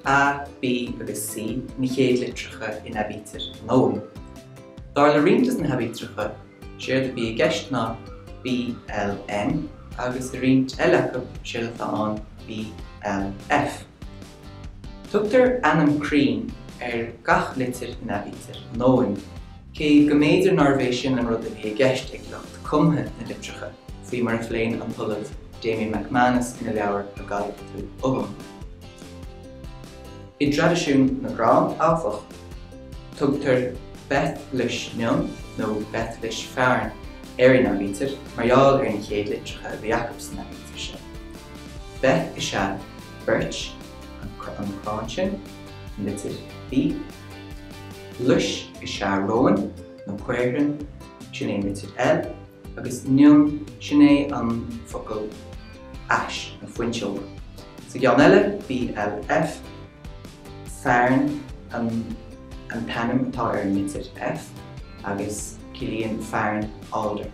A, B agus C na chéad litreacha in aibítir an Oghaim. Dar le roinnt de na haibítreacha, séard a bhí i gceist ná B, L, N agus i roinnt eile acu séard atá ann B, L, F. Tugtar ainm crainn ar gach litir in aibítir an Oghaim, cé go mb'fhéidir nárbh é sin an rud a bhí i gceist ag lucht cumtha na litreacha, faoi mar a phléann an tOllamh Damien McManus ina leabhar A Guide to Ogham. I dtraidisiún na gcrann, áfach, tugtar Beth Luis Nionn nó Beth Luis Fearn ar an aibítir mar gheall ar na chéad litreacha a bhí acu san aibítir sin. Beth is ea birch, an crann sin, an litir B. Luis is ea róin nó caorthann, sin é an litir L. Agus nionn, sin é an focal ash nó fuinseog. Sa gceann eile, B L F, fearn an an t-ainm atá ar an litir F agus ciallaíonn fearn alder.